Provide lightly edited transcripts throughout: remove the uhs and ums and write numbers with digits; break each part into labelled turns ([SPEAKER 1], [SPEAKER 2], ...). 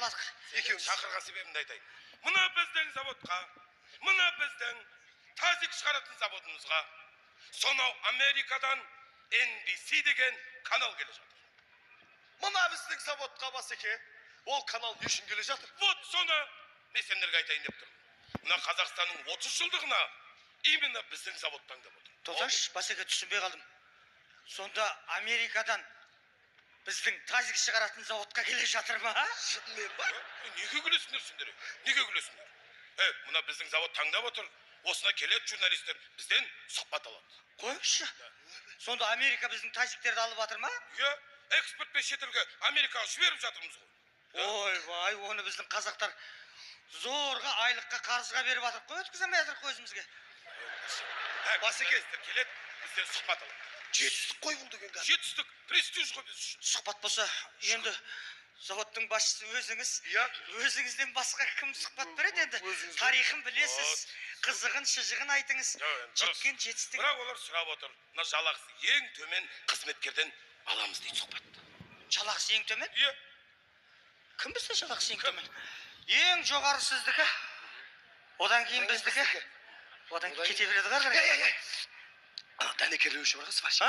[SPEAKER 1] бастық.
[SPEAKER 2] Екеуміз.
[SPEAKER 3] Шақырған себебімді айтайын. Мына біздің заводқа, мына біздің тазик шығаратын заводымызға сонау Америкадан NBC деген канал келе жатыр.
[SPEAKER 2] Мына біздің заводқа, басеке, ол канал не үшін келе жатыр?
[SPEAKER 3] Вот соны мен сендерге айтайын деп тұрмын. Мына Қазақстанның 30 жылдығына именно біздің завод таңдап отыр.
[SPEAKER 1] Тоқтаңызшы, басеке, түсінбей қалдым. Сонда Америкадан біздің тазик шығаратын заводқа келе жатыр ма?
[SPEAKER 2] Шынымен ба?
[SPEAKER 3] Неге күлесіңдер сендер? Неге күлесіңдер? Мына біздің завод таңдап отыр. Осына келеді журналистер, бізден сұхбат алады.
[SPEAKER 1] Қойыңызшы. Сонда Америка біздің тазиктерді алып жатыр ма?
[SPEAKER 3] Иә, экспортпен шетелге, Америкаға жіберіп жатырмыз ғой.
[SPEAKER 1] Ойбай, оны біздің қазақтар зорға айлыққа қарызға беріп жатыр қой, өткізе алмай жатыр қой өзімізге.
[SPEAKER 3] Басеке, келеді, бізден сұхбат алады.
[SPEAKER 2] Жетістік қой бұл деген қазір.
[SPEAKER 3] Жетістік, престиж ғой біз үшін.
[SPEAKER 1] Сұхбат болса, енді заводтың басшысы өзіңіз.
[SPEAKER 2] Иә.
[SPEAKER 1] Өзіңізден басқа кім сұхбат береді енді?
[SPEAKER 2] Өзіңізден.
[SPEAKER 1] Тарихын білесіз, қызығын, шыжығын айтыңыз. Жеткен жетістік.
[SPEAKER 3] Бірақ олар сұрап отыр. Мына жалақысы ең төмен қызметкерден аламыз дейді сұхбатты.
[SPEAKER 1] Жалақысы ең төмен?
[SPEAKER 3] Иә.
[SPEAKER 1] Кім бізде жалақысы ең төмен? Ең жоғары сіздікі. Одан кейін біздікі. Одан кейін кете береді ғой ары қарай.
[SPEAKER 2] Дәнекерлеуші бар ғой, сварщик.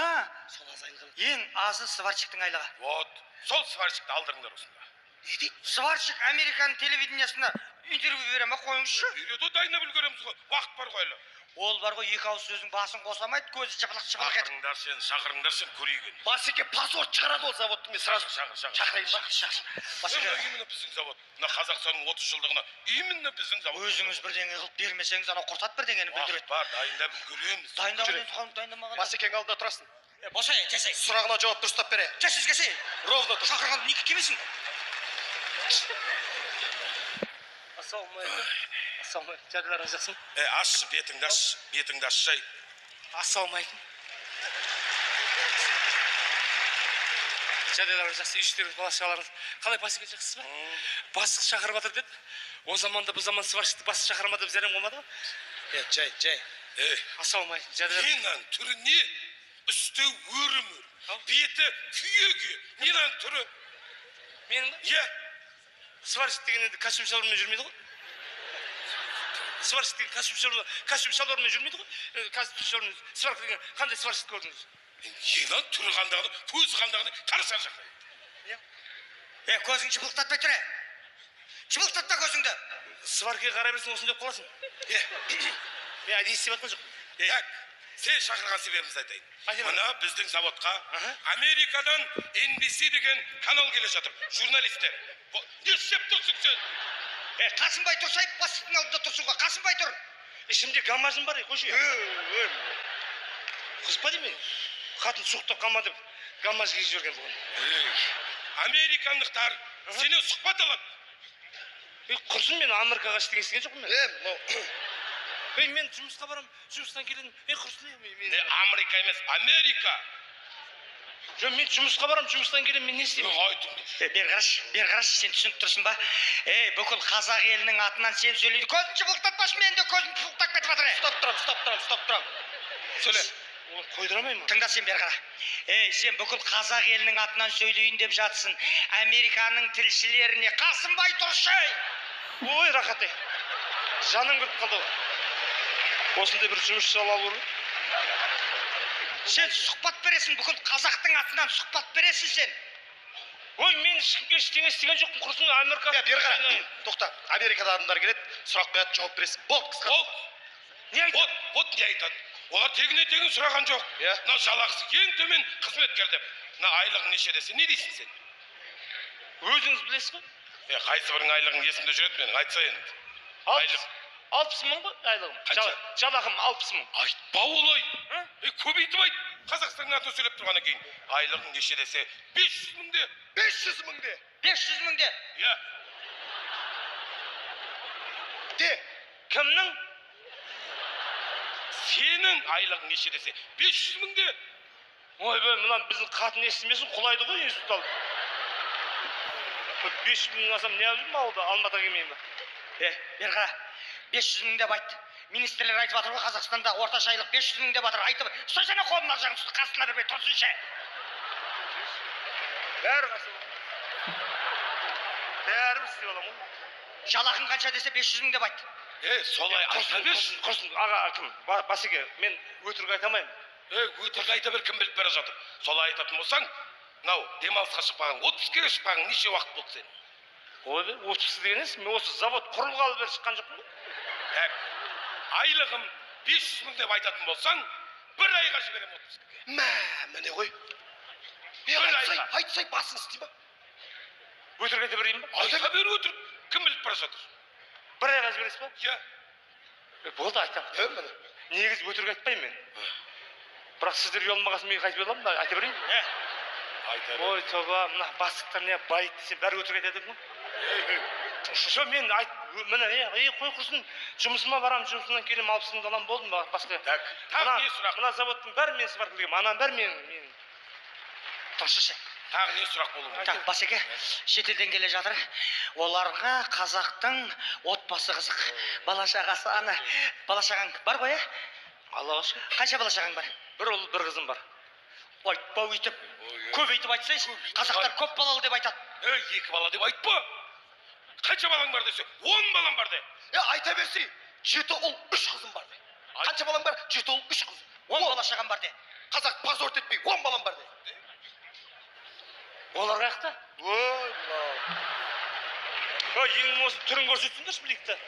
[SPEAKER 2] Сол аз айлық алады.
[SPEAKER 1] Ең азы сварщиктің айлығы.
[SPEAKER 3] Вот, сол сварщикті алдырыңдар осында.
[SPEAKER 2] Не дейді?
[SPEAKER 1] Сварщик Американың телевидениесіне интервью бере ма, қойыңызшы?
[SPEAKER 3] Береді, дайындап үлгереміз ғой. Уақыт бар ғой әлі.
[SPEAKER 1] Ол бар ғой, екі ауыз сөздің басын қоса алмайды, көзі жыбырлақ-жыбырлақ етіп.
[SPEAKER 3] Шақырыңдаршы енді, шақырыңдаршы енді, көрейік енді.
[SPEAKER 2] Басеке, паспорт шығарады ол заводтың, мен сразу
[SPEAKER 3] Шақыр, шақыр.
[SPEAKER 2] Шақырайын ба?
[SPEAKER 1] Шақыр, шақыр. Басеке,
[SPEAKER 3] Именно біздің завод. Мына Қазақстанның 30 жылдығына именно біздің завод.
[SPEAKER 1] Өзіңіз бірдеңе қылып бермесеңіз, анау құртады бірдеңені бүлдіреді.
[SPEAKER 3] Уақыт бар, дайындап үлгереміз.
[SPEAKER 1] Дайындаған енді қалың дайындамаған.
[SPEAKER 2] Басекең алдында тұрасың.
[SPEAKER 1] Босай, жасай.
[SPEAKER 2] Сұрағына жауап дұрыстап бере.
[SPEAKER 1] Жасыз кесе.
[SPEAKER 2] Ровно тұр.
[SPEAKER 1] Шақырғанды неге келмейсің?
[SPEAKER 4] Ассалаумағалейкум. Ассалаумағалейкум. Жағдайларыңыз жақсы ма?
[SPEAKER 3] Ашшы, бетіңді аш, бетіңді ашшы.
[SPEAKER 4] Ассалаумағалейкум. Жағдайларыңыз жақсы, үй іштеріңіз, бала шағаларыңыз қалай, басеке, жақсысыз ба? Бастық шақырып жатыр деді. О заманда бұл заман сварщикті бастық шақырма деп зәрем қылмады ғой.
[SPEAKER 2] Жай, жай.
[SPEAKER 4] Ассалаумағалейкум. Жағдайларыңыз
[SPEAKER 3] Не мынаның түрі не? Үсті өрім-өрім. Беті күйе-күйе. Не мынаның түрі?
[SPEAKER 4] Менің ба?
[SPEAKER 3] Иә.
[SPEAKER 4] Сварщик деген енді костюм шалбармен жүрмейді ғой. Сварщик деген костюм шалбар, костюм шалбармен жүрмейді ғой. Костюм шалбармен, сварка деген қандай сварщик көрдіңіз?
[SPEAKER 3] Не мынаның түрі қандағыны, көзі қандағыны, қарашы ар жаққа.
[SPEAKER 1] Көзің жыбылықтатпай тұр, е. Жыбылықтатпа көзіңді.
[SPEAKER 4] Сваркаға қарай берсең осындай болып қаласың. Мен әдейі істеп жатқан жоқпын.
[SPEAKER 3] Так, сен шақырған себебімізді айтайын.
[SPEAKER 4] Айтайын.
[SPEAKER 3] Мына біздің заводқа Америкадан NBC деген канал келе жатыр. Журналистер. Не істеп тұрсың сен?
[SPEAKER 1] Қасымбай тұрсай, бастықтың алдында тұрсың ғой. Қасымбай тұр.
[SPEAKER 4] Ішімде гамажым бар, қойшы. Қызба деймін. Қатын суықтап қалма деп гамаж киіп жіберген бүгін.
[SPEAKER 3] Американдықтар сенен сұхбат алады.
[SPEAKER 4] Құрсын, мен Америкаға ештеңе істеген жоқпын мен.
[SPEAKER 2] Мынау.
[SPEAKER 4] Мен жұмысқа барам, жұмыстан келемін. Құрсын, мен.
[SPEAKER 3] Америка емес, Америка.
[SPEAKER 4] Жоқ, мен жұмысқа барам, жұмыстан келемін, мен не істеймін?
[SPEAKER 3] Айтыңдар.
[SPEAKER 1] Бері қарашы, бері қарашы, сен түсініп тұрсың ба? Бүкіл қазақ елінің атынан сен сөйлейді. Көзін жыбылықтатпашы, мен де көзім пұлықтап кетіп жатыр.
[SPEAKER 2] Ұстап тұрам, ұстап тұрам, ұстап тұрам. Сөйле.
[SPEAKER 4] Оны қойдыра алмаймын.
[SPEAKER 1] Тыңда сен, бері қара. Сен бүкіл қазақ елінің атынан сөйлейін деп жатсың. Американың тілшілеріне Қасымбай тұршы.
[SPEAKER 4] Ой, рахат ей. Жаным кіріп қалды ғой. Осындай бір жұмыс алу керек.
[SPEAKER 1] Сен сұхбат бересің, бүкіл қазақтың атынан сұхбат бересің сен.
[SPEAKER 4] Ой, мен ешкімге ештеңе істеген жоқпын, құрсын Америка.
[SPEAKER 2] Бері қара. Тоқта, Америкада адамдар келеді, сұрақ қояды, жауап бересің. Болды, қысқа.
[SPEAKER 3] Болды.
[SPEAKER 4] Не айтады?
[SPEAKER 3] Вот, вот не айтады. Олар тегінен тегін сұраған жоқ. Мынау жалақысы ең төмен қызметкер деп. Мына айлығың неше десе, не дейсің сен?
[SPEAKER 4] Өзіңіз білесіз ғой.
[SPEAKER 3] Қайсы бірінің айлығың есімде жүреді менің, айтса енді. Айлық.
[SPEAKER 4] 60 мың ғой айлығым.
[SPEAKER 3] Қанша?
[SPEAKER 4] Жалақым 60 мың.
[SPEAKER 3] Айтпа олай.
[SPEAKER 4] Ә?
[SPEAKER 3] Көбейтіп айт. Қазақстанның атын сөйлеп тұрғаннан кейін. Айлығың неше десе, 500 мың де.
[SPEAKER 2] 500 мың де.
[SPEAKER 1] 500 мың де.
[SPEAKER 3] Иә.
[SPEAKER 2] Де.
[SPEAKER 4] Кімнің?
[SPEAKER 3] Сенің айлығың неше десе, 500 мың де.
[SPEAKER 4] Ойбай, мына біздің қатын естімесін, құлайды ғой инсульт алып. 500 мыңнан асам не алып жүрмін ауылда, Алматыға келмеймін ба?
[SPEAKER 1] Бері қара. 500 мың деп айтты. Министрлер айтып жатыр ғой, Қазақстанда орташа айлық 500 мың деп жатыр. Айтып, ұстасana қолын ар жағын ұста, қасына бермей тұрсыншы.
[SPEAKER 4] Бәрі қасына. Бәрібір істеп аламын ғой.
[SPEAKER 1] Жалақың қанша десе 500 мың деп айт.
[SPEAKER 3] Солай айта берші.
[SPEAKER 4] Құрсын, аға, кім? Басеке, мен өтірік айта алмаймын.
[SPEAKER 3] Өтірік айта бер, кім біліп бара жатыр. Солай айтатын болсаң, мынау демалысқа шықпаған, отпускіге шықпаған неше уақыт болды сенің?
[SPEAKER 4] Ой, отпуск деген емес, мен осы завод құрылғалы бері шыққан жоқпын ғой.
[SPEAKER 3] Так, айлығым 500 мың деп айтатын болсаң, бір айға жіберемін отпускіге.
[SPEAKER 2] Мә, міне ғой. Айтсай, басын істей ма?
[SPEAKER 4] Өтірік айта берейін ба?
[SPEAKER 3] Айта бер өтірік, кім біліп бара жатыр?
[SPEAKER 4] Бір айға жібересіз ба?
[SPEAKER 3] Иә.
[SPEAKER 4] Болды, айтамын.
[SPEAKER 2] Міне.
[SPEAKER 4] Негізі өтірік айтпаймын мен. Бірақ сіздер ұялмағасын мен қайтып аламын да, айта берейін.
[SPEAKER 3] Айта бер.
[SPEAKER 4] Ой, тоба, мына бастықтар не байыт десе бәрі өтірік айтады екен ғой. Жоқ, мен айт, міне, қой құрсын, жұмысыма барамын, жұмысымнан келемін, 60 мыңды аламын, болдым, басқа.
[SPEAKER 3] Так, тағы не сұрақ?
[SPEAKER 4] Мына заводтың бәрі мен сварка деген, ананың бәрі мен.
[SPEAKER 1] Тұрсышы.
[SPEAKER 3] Тағы не сұрақ болуы мүмкін?
[SPEAKER 1] Так, Басеке, шетелден келе жатыр. Оларға қазақтың отбасы қызық. Бала шағасы, ана, бала шағаң бар ғой,
[SPEAKER 4] Аллаға шүкір.
[SPEAKER 1] Қанша бала шағаң бар?
[SPEAKER 4] Бір ұл, бір қызым бар.
[SPEAKER 1] Айтпа өйтіп, көбейтіп айтсайшы, қазақтар көп балалы деп айтады.
[SPEAKER 3] 2 бала деп айтпа. Қанша балаң бар десе, 10 балам бар де.
[SPEAKER 2] Айта берсей, 7 ұл, 3 қызым бар де. Қанша балаң бар? 7 ұл, 3 қыз.
[SPEAKER 1] 10 бала шағам бар де.
[SPEAKER 2] Қазақ позор етпей, 10 балам бар де.
[SPEAKER 4] Олар қаяқта?
[SPEAKER 2] Ой, мынау.
[SPEAKER 4] Ең болмаса түрін көрсетсеңдерші білейік.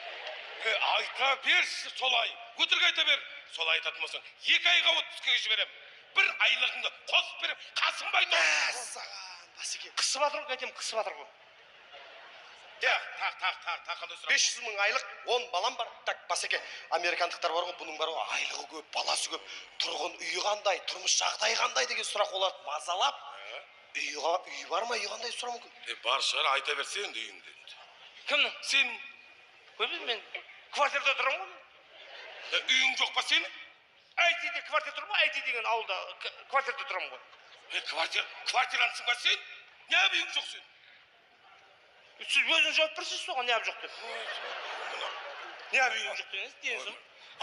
[SPEAKER 3] Айта берші солай. Өтірік айта бер. Солай айтатын болсаң, 2 айға отпускіге жіберем. Бір айлығыңды қосып берем. Қасымбай тұр.
[SPEAKER 2] Мәссаған, Басеке.
[SPEAKER 4] Қысып жатыр ғой, қайтем, қысып жатыр ғой.
[SPEAKER 3] Так, так, так, так, қандай сұрақ?
[SPEAKER 2] 500 мың айлық, 10 балам бар. Так, Басеке, американдықтар бар ғой, бұның бар ғой, айлығы көп, баласы көп, тұрғын үйі қандай, тұрмыс жағдайы қандай деген сұрақ оларды мазалап, үй бар ма, үй қандай сұрау мүмкін.
[SPEAKER 3] Бар шығар, айта берсе енді үйіңде.
[SPEAKER 4] Кімнің?
[SPEAKER 3] Сен.
[SPEAKER 4] Ой, мен квартирада тұрамын ғой.
[SPEAKER 3] Үйің жоқ па сенің?
[SPEAKER 4] Әйтеде квартира тұр ма? Әйте деген ауылда квартирада тұрамын ғой.
[SPEAKER 3] Квартирантсың ба сен? Неғып үйің жоқ сен?
[SPEAKER 4] Сіз өзіңіз жауап берсеңіз соған неғып жоқ деп. Неғып үйің жоқ дегеніңіз, ден соң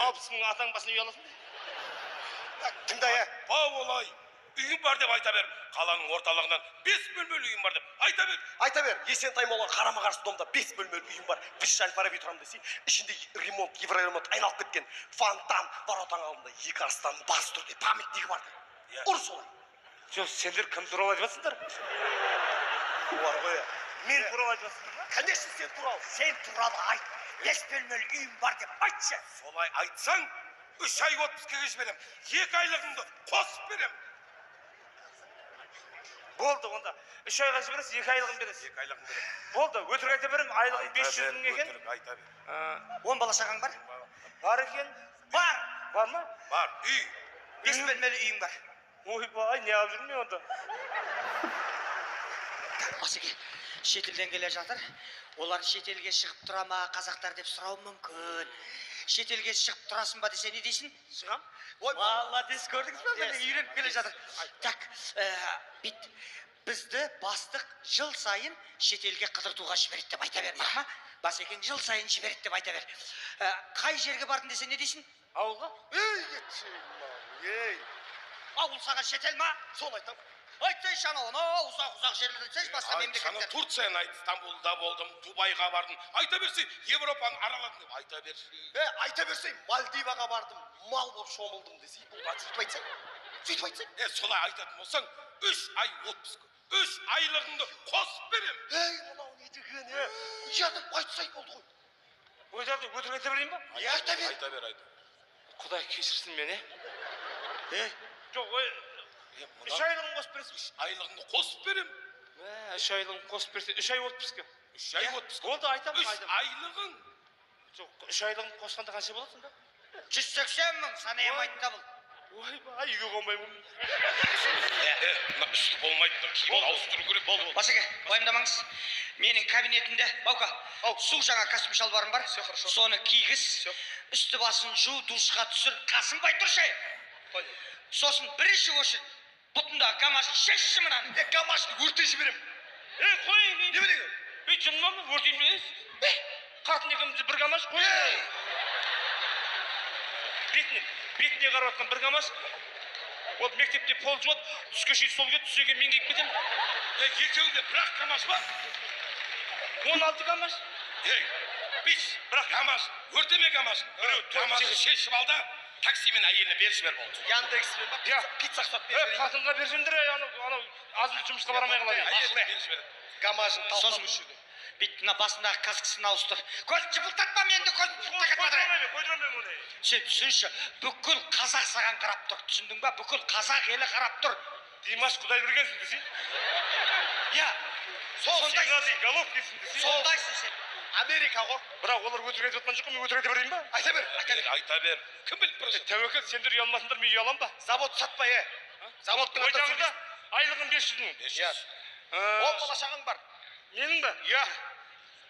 [SPEAKER 4] 60 мың атаң басына үй аласың ба?
[SPEAKER 2] Так, тыңда, ә.
[SPEAKER 3] Ба олай, үйім бар деп айта бер. Қаланың орталығынан 5 бөлмелі үйім бар деп айта бер.
[SPEAKER 2] Айта бер, Есентай моланың қарама-қарсы домда 5 бөлмелі үйім бар. Высший Аль-Фараби тұрамын десей, ішінде ремонт, евроремонт айналып кеткен фонтан, воротаның алдында 2 арыстан бас тұр деп памятнигі бар деп. Ұр солай.
[SPEAKER 4] Жоқ, сендер кім туралы айтып жатсыңдар?
[SPEAKER 2] Олар ғой.
[SPEAKER 4] Мен туралы айтып жатсыңдар ма?
[SPEAKER 2] Конечно, сен туралы.
[SPEAKER 1] Сен туралы айт. 5 бөлмелі үйім бар деп айтшы.
[SPEAKER 3] Солай айтсаң, 3 ай отпускіге жіберем. 2 айлығыңды қосып берем.
[SPEAKER 4] Болды, онда 3 айға жібересіз, 2 айлығын бересіз.
[SPEAKER 3] 2 айлығын беремін.
[SPEAKER 4] Болды, өтірік айта беремін, айлығым 500 мың екен.
[SPEAKER 3] Өтірік айта бер.
[SPEAKER 1] 10 бала шағаң бар?
[SPEAKER 4] Бар екен.
[SPEAKER 1] Бар.
[SPEAKER 4] Бар ма?
[SPEAKER 3] Бар, үй.
[SPEAKER 1] 5 бөлмелі үйің бар.
[SPEAKER 4] Ойбай, не алып жүрмін мен онда?
[SPEAKER 1] Басеке, шетелден келе жатыр. Олар шетелге шығып тұра ма, қазақтар деп сұрауы мүмкін. Шетелге шығып тұрасың ба десе не дейсің?
[SPEAKER 4] Шығам.
[SPEAKER 1] Ой, молодец, көрдіңіз бе? Міне үйреніп келе жатыр. Так, бит, бізді бастық жыл сайын шетелге қыдыртуға жібереді деп айта бер, ма? Басекең жыл сайын жібереді деп айта бер. Қай жерге бардың десе не дейсің?
[SPEAKER 4] Ауылға.
[SPEAKER 2] Ей, ей.
[SPEAKER 1] Ауыл саған шетел ма?
[SPEAKER 2] Соны айтам.
[SPEAKER 1] Айтсайшы анау, анау ұзақ-ұзақ жерлерді айтсайшы, басқа мемлекеттер.
[SPEAKER 3] Турцияны айт, Стамбулда болдым, Дубайға бардым. Айта берсе, Европаны араладым деп айта берсе.
[SPEAKER 2] Айта берсе, Мальдиваға бардым, мал болып шомылдым десе, бұл да сөйтіп айтсай. Сөйтіп айтсай.
[SPEAKER 3] Солай айтатын болсаң, 3 ай отпуск, 3 айлығыңды қосып берем.
[SPEAKER 2] Ей, мынау не деген, е? Ұятып айтсай болды ғой.
[SPEAKER 4] Өтірік өтірік айта берейін ба?
[SPEAKER 2] Айта бер.
[SPEAKER 3] Айта бер, айта.
[SPEAKER 4] Құдай кешірсін мені,
[SPEAKER 1] е?
[SPEAKER 4] Жоқ, ой, 3 айлығын қосып бересің.
[SPEAKER 3] 3 айлығыңды қосып берем.
[SPEAKER 4] 3 айлығын қосып берсе, 3 ай отпуск.
[SPEAKER 3] 3 ай отпуск.
[SPEAKER 4] Болды, айтамын,
[SPEAKER 3] 3
[SPEAKER 4] айтамын.
[SPEAKER 3] айлығың.
[SPEAKER 4] Жоқ, 3 айлығын қосқанда қанша болады сонда?
[SPEAKER 1] 180 мың, санай алмайтын да бұл.
[SPEAKER 4] Ойбай, үйге қонбаймын.
[SPEAKER 3] Мына үсті болмайды, мына киімін ауыстыру керек. Болды.
[SPEAKER 1] Басеке, уайымдамаңыз. Менің кабинетімде, Баука, су жаңа костюм шалбарым бар. Соны кигіз, үсті басын жу, душқа түсір, Қасымбай тұршы. Сосын бірінші очередь бұтындағы гамашын шешші мынаны.
[SPEAKER 2] Гамашын өртей жіберем.
[SPEAKER 4] Ей, қой.
[SPEAKER 2] Не деген?
[SPEAKER 4] Ей, жынды ма, өртеймін емес. Қатын екеумізде бір гамаш, қой. Бетіне қарап жатқан бір гамаш. Ол мектепте пол жуады, түске шейін сол келеді, түске мен киіп кетемін.
[SPEAKER 3] Екеуінде бір ақ гамаш па?
[SPEAKER 4] 16 КамАЗ.
[SPEAKER 3] Ей, бич,
[SPEAKER 4] Бірақ-
[SPEAKER 3] КамАЗ, өртеме КамАЗ.
[SPEAKER 4] Біреу
[SPEAKER 3] КамАЗын шешіп ал да, таксимен әйеліне беріп жібер, болды.
[SPEAKER 2] Яндекспен ба?
[SPEAKER 4] Иә.
[SPEAKER 2] Пицца ұқсатып
[SPEAKER 4] Е,
[SPEAKER 2] беріп жіберейін.
[SPEAKER 4] қатынға берсеңдер, ей, анау азын жұмысқа бармай қалады.
[SPEAKER 3] Әйеліне беріп жібереді.
[SPEAKER 2] Гамажын талқылап
[SPEAKER 1] Сосын
[SPEAKER 2] осы жерде.
[SPEAKER 1] Бүйт, мына басындағы каскасын ауыстыр. Көз жыпылтатпа менді, көз жыпылтатпа.
[SPEAKER 4] Қойдырамын, қойдырамын оны.
[SPEAKER 1] Сен түсінші, бүкіл қазақ саған қарап тұр, түсіндің ба? Бүкіл қазақ елі қарап тұр.
[SPEAKER 4] Димаш Құдайбергенсің десей.
[SPEAKER 1] Иә.
[SPEAKER 2] Сол
[SPEAKER 1] Сондайсың.
[SPEAKER 4] Геннадий Головкинсің десей.
[SPEAKER 1] Сондайсың сен.
[SPEAKER 2] Америка ғой.
[SPEAKER 4] Бірақ олар өтірік айтып жатқан жоқ қой, мен өтірік айта берейін ба?
[SPEAKER 2] Айта бер, айта бер.
[SPEAKER 3] Айта бер. Кім біліп бара жатыр?
[SPEAKER 4] Тәуекел, сендер ұялмасыңдар, мен ұяламын ба?
[SPEAKER 2] Завод сатпай, е. Заводтың аты
[SPEAKER 4] Ойдағыда айлығым 500 мың.
[SPEAKER 2] Иә. 10 бала шағаң бар.
[SPEAKER 4] Менің ба?
[SPEAKER 2] Иә.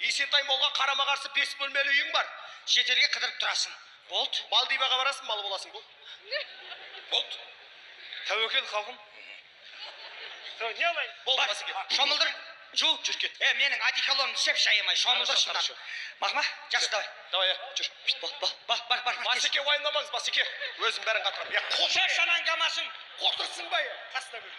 [SPEAKER 2] Есентай молға қарама қарсы 5 бөлмелі үйің бар.
[SPEAKER 1] Шетелге қыдырып тұрасың. Болды.
[SPEAKER 2] Мальдиваға барасың, мал боласың бұл.
[SPEAKER 3] Болды.
[SPEAKER 4] Тәуекел, халқым. Не алайын?
[SPEAKER 2] Болды,
[SPEAKER 1] Бар,
[SPEAKER 2] Басеке.
[SPEAKER 1] шомылдыр, жу.
[SPEAKER 2] Жүр, кет.
[SPEAKER 1] Е, менің одеколоным сепші, аямай, шомылдыр
[SPEAKER 2] Хорошо,
[SPEAKER 1] шындан.
[SPEAKER 2] хорошо.
[SPEAKER 1] Махма, жақсы, давай.
[SPEAKER 2] Давай, е, жүр.
[SPEAKER 1] Бол, бол, бар, бар, бар, бар.
[SPEAKER 2] Басеке, уайымдамаңыз, Басеке. Өзім бәрін қатырамын. Е, қотыр.
[SPEAKER 1] Шеш анаң КамАЗын.
[SPEAKER 2] Қотырсың ба, е? Қасына көр.